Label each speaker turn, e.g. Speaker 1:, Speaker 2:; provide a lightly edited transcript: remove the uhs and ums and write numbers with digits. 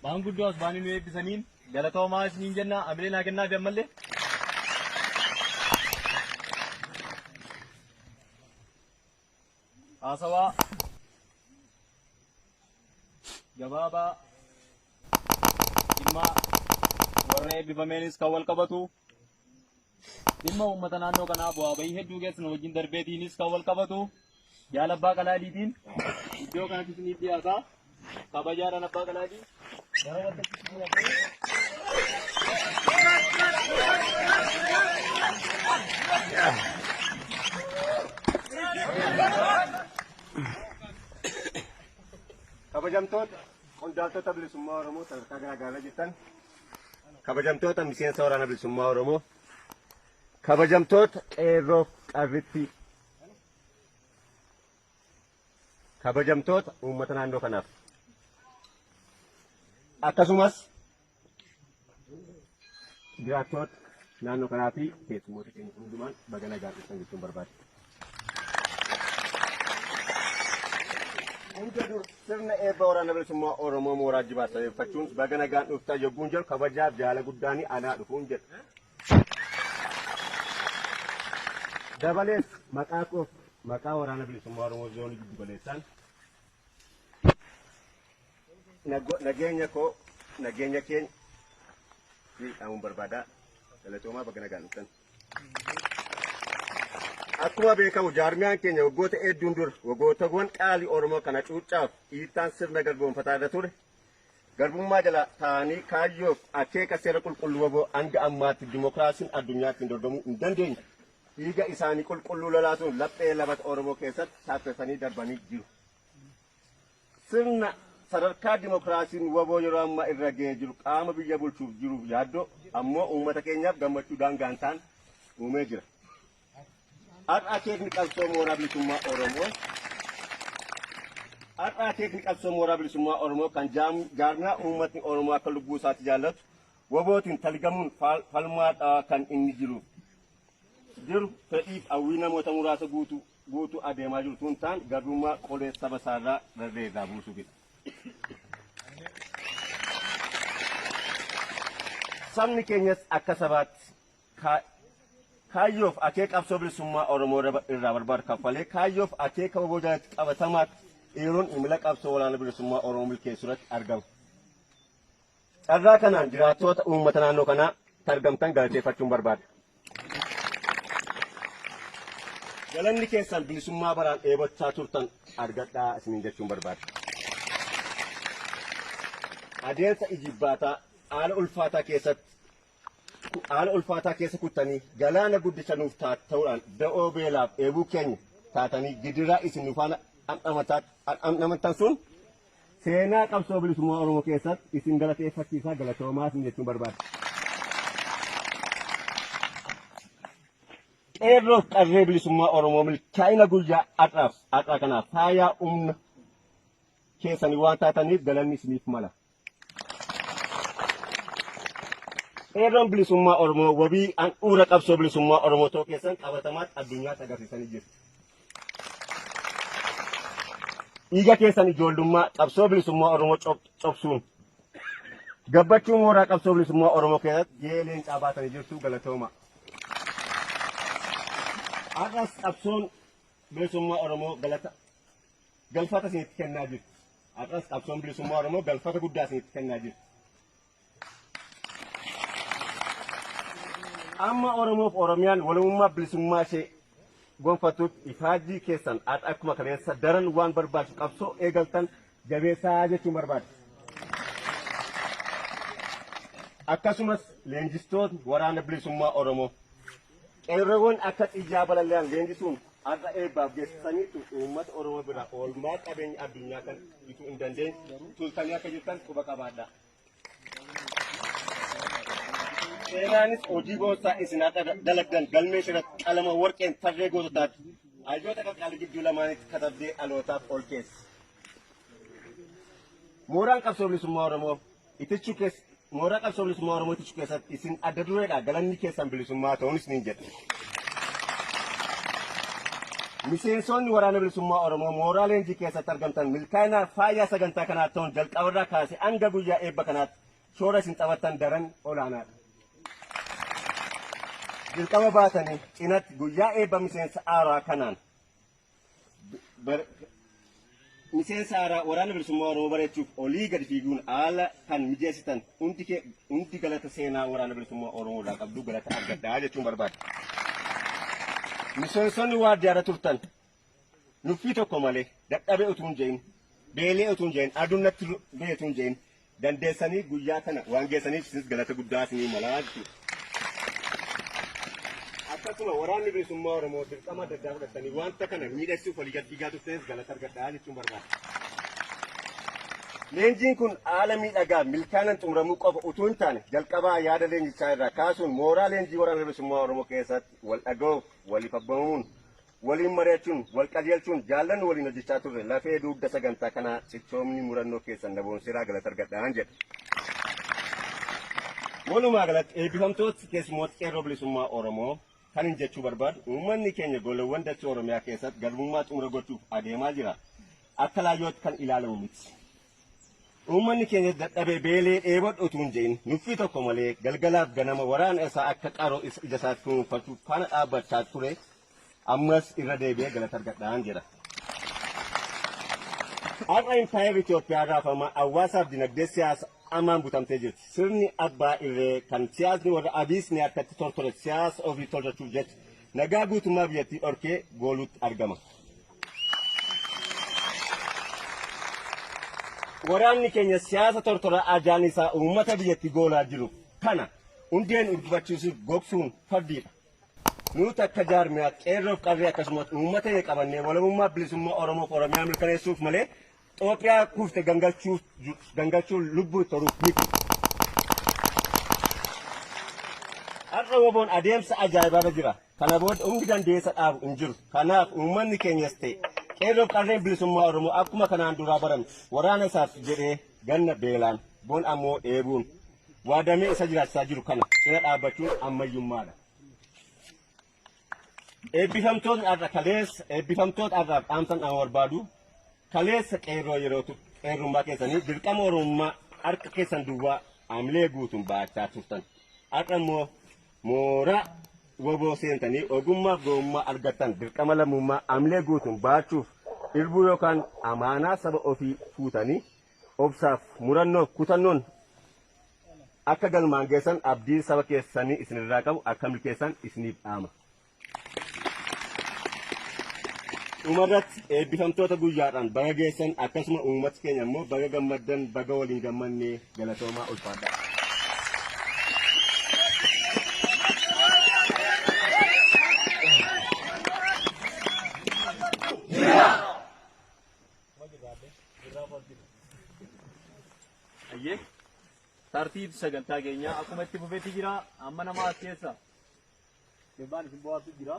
Speaker 1: Maanguddoo as baanii nu eebbisaniin galatoomaa isiniin jenna amilee naa kennaafi ammallee. Haasawaa gabaabaa dhimma warra eebbifameenis kan wal qabatu dhimma uummata naannoo kanaa bu'aa bahii hedduu keessa nu wajjin darbeetiinis kan wal qabatu jaal abbaa qalaadiitiin iddoo kanatti isiniif dhiyaata. Kabajaadhaan abbaa qalaadii gara waltajjiitti isin affeera.
Speaker 2: Kabajamtoota qondaaltota bilisummaa Oromoo sadarkaa garaa garaa jirtan, kabajamtoota miseensa waraana bilisummaa Oromoo, kabajamtoota qeerroof qarrittii, kabajamtoota uummata naannoo kanaaf, akkasumas jiraattoota naannoo kanaa fi keessummoota keenya hundumaan baga nagaan dhuftan jechuun barbaada. Hunda dura sirna eebba waraana bilisummaa Oromoo mooraa jibaa sabeeffachuun baga nagaan dhuftan yogguun jedhu kabajaaf jaala guddaanii anaa dhufuun jedha. Dabalees maqaa koof maqaa waraana bilisummaa Oromoo zoonii giddu galeessaan nageenya koo nageenya keenya fi dhaamuun barbaada. Galatoomaa baga nagaan dhuftan. Akkuma beekamu jaarmiyaan keenya waggoota hedduun dura waggootawwan qaalii Oromoo kana cuuccaaf dhiittaan sirna garboomfataa irra ture garbummaa jala taa'anii kaayyoof akeeka seera qulqulluu waboo hanga ammaatti dimokiraasiin addunyaatti hin dorgomuu hin dandeenye. Dhiiga isaanii qulqulluu lolaasuun laphee labata Oromoo keessatti saaffessanii darbanii jiru. Sirna sadarkaa dimokiraasiin waboo yeroo ammaa irra ga'ee jiru qaama biyya bulchuuf jiruuf yaaddoo ammoo uummata keenyaaf gammachuu daangaan ta'an uumee jira. Har'a akeekni qabsoo mooraa bilisummaa Oromoo Har'a akeekni qabsoo mooraa bilisummaa Oromoo kan jaarmiyaa uummatni Oromoo akka lubbuu isaatti jaallatu wabootiin talgamuun falmaa dhawaa kan inni jiru jiru fedhiif hawwii namoota muraasa guutuu guutuu adeemaa jiru tun ta'an garbummaa qolee saba isaarraa rarree irraa buusuufidha. Sabni keenyas akka sabaatti kaayyoof akeeka qabsoo bilisummaa Oromoo irraa barbaadu kaffalee kaayyoof akeeka waboo jalatti qabatamaatti eeruun imala qabsoo waraana bilisummaa Oromoo milkeessuu irratti argama. Carraa kanaan jiraattoota uummata naannoo kanaa targamtan galateeffachuun barbaada. Galanni keessan bilisummaa baraan dheebochaa turtan argadhaa isiniin jechuun barbaada. Adeemsa ijibbaataa haala ulfaataa keessatti haala ulfaataa keessa kuttanii galaana guddicha nuuf ta'uudhaan da'oo beelaaf dheebuu keenya taatanii gidiraa isin nu faana dhamdhamattan sun seenaa qabsoo bilisummaa Oromoo keessatti isin galateeffachiisaa galatoomaa isin jechuun barbaada. Qeerroof qarree bilisummaa Oromoo milkaa'ina guyyaa har'aaf har'aa kanaaf faayaa humna keessanii waan taataniif galanni isiniif mala. Qeerroon bilisummaa Oromoo wabii handhuura qabsoo bilisummaa Oromoo ta'uu keessan qabatamaatti addunyaatti agarsiisanii jiru. Dhiiga keessan ijoollummaa qabsoo bilisummaa Oromoo cobsuun gabbachuu mooraa qabsoo bilisummaa Oromoo keessatti gahee leencaa baatanii jirtu galatooma. Har'as qabsoon bilisummaa Oromoo galata galfata isinitti kennaa jirti. Har'as qabsoon bilisummaa Oromoo galfata guddaa isinitti kennaa jirti. Amma Oromoof Oromiyaan walabummaa bilisummaa ishee gonfattutti ifaajjii keessan har'a akkuma kaleessa daran waan barbaachisu qabsoo eegaltan jabeessaa jechuun barbaada. Akkasumas leenjistootni waraana bilisummaa Oromoo qeerroowwan akka xiyyaa balali'an leenjisuun har'a eebbaaf geessisaniitu uummata Oromoo bira oolmaa qabeenya addunyaa kan bituu hin dandeenye tultanii akka jirtan quba qabaadha. Seenaanis hojii boonsaa isin har'a dalagdan galmee irratti qalama warqeen tarree goototaatti hayyoota qaqqaalii gidduu lamaanitti katabdee dhalootaaf ol keessa. Mooraan qabsoo bilisummaa Oromoo itichuu keessa mooraa qabsoo bilisummaa Oromoo tiksuu keessatti isin adda dureedha galanni keessan bilisummaa ta'uun isiniin jedha. Miseensonni waraana bilisummaa Oromoo mooraa leenjii keessatti argamtan milkaa'ina faayyaa sagantaa kanaa ta'uun jalqabarraa kaasee hanga guyyaa eebba kanaatti shoora isin taphattan daran olaanaadha. Dirqama baatanii cinatti guyyaa eebba miseensa haaraa kanaan miseensa haaraa waraana bilisummaa Oromoo bareechuuf olii gadi fiiguun haala kan mijeessitan hundi galata seenaa waraana bilisummaa Oromoo irraa qabdu galata argadhaa jechuun barbaada. Miseensonni waardiyaarra turtan nuffii tokko malee dadhabee utuu hin jedhin beelee utuu hin jedhin aduun natti ba'e utuu hin jedhin dandeessanii guyyaa kana waan geessaniif isinis galata guddaa isinii malaa jechuudha. Akkasuma waraanni bilisummaa Oromoo dirqama adda addaa fudhatanii wanta kana miidhagsuuf walii gad fiigaa turtanis galata argadhaa jechuun barbaada. Leenjiin kun haala miidhagaa milkaa'inaan xumuramuu qofa utuu hin taane jalqabaa yaada leenjichaa irraa kaasuun mooraa leenjii waraana bilisummaa Oromoo keessatti wal dhaga'uuf waliif abboomamuun waliin mari'achuun wal qajeelchuun jaallanni waliin hojjechaa turre lafee dugda sagantaa kanaa cichoomni murannoo keessan naboonseeraa galata argadhaan jedha. Walumaa galatti eebbifamtoota keessummoota qeerroo bilisummaa Oromoo kan hin jechuu barbaadu uummanni keenya golowwan dachee Oromiyaa keessatti garbummaa xumura gochuuf adeemaa jira. Akka laayyootti kan ilaalamu miti. Uummanni keenya dadhabee beelee dheebodhu utuu hin jedhin nuffii tokko malee galgalaaf ganama waraana isaa akka qaroo ija isaatti kunuunfachuuf faana dhaabbachaa ture ammas irra deebi'ee galata argadhaan jedha. Har'a impaayerri Itoophiyaa raafamaa hawaasaaf dinagdee siyaasa amaan butamtee jirti. Sirni abbaa irree kan siyaasni warra Abiisni harkatti tortore siyaasa ofii tolfachuuf jecha nagaa guutummaa biyyattii dhorkee gooluutti argama. Waraanni keenya siyaasa tortoraa ajaan isaa uummata biyyattii goolaa jiru kana hundeen urgufachiisuuf gogsuun fardiidha. Nuti akka jaarmiyaa qeerroof qarree akkasumas uummata keenya qabannee walabummaa bilisummaa Oromoof Oromiyaa mirkaneessuuf malee Itoophiyaa kufte gangalchuun lubbuu toruuf miti. Har'a woboon adeemsa ajaa'ibaarra jira. Kana booda humni dandeessa dhaabu hin jiru. Kanaaf uummanni keenyas ta'e qeerroof qarreen bilisummaa Oromoo akkuma kanaan duraa barame waraana isaaf jedhee ganna beelaan bon ammoo dheebuun waadamee isa jiraachisaa jiru kana cina dhaabbachuun ammayyummaadha. Eebbifamtoonni har'a kaleessa eebbifamtoota har'aaf dhaamsan dhama barbaadu kaleessa qeerroo yeroo qeerrummaa keessanii dirqama Oromummaa harka keessan duwwaa hamilee guutuun baachaa turtan. Har'a immoo mooraa woboo seentanii ogummaaf gowwummaa argattan dirqama lammummaa hamilee guutuun baachuuf irbuu yookaan amaanaa saba ofii fuutanii obsaaf murannoof kutannoon akka galmaan geessan abdii saba keessanii isinirraa qabu akka milkeessan isiniif dhaama. Dhumarratti eebbifamtoota guyyaadhaan baga geessan akkasuma uummata keenya immoo baga gammaddan baga waliin gammannee galatoomaa ulfaadhaa.
Speaker 1: Ayyee tartiib sagantaa keenyaa akkuma itti fufetti jira amma nama as keessa Sirbaan isin bohaarsu jira.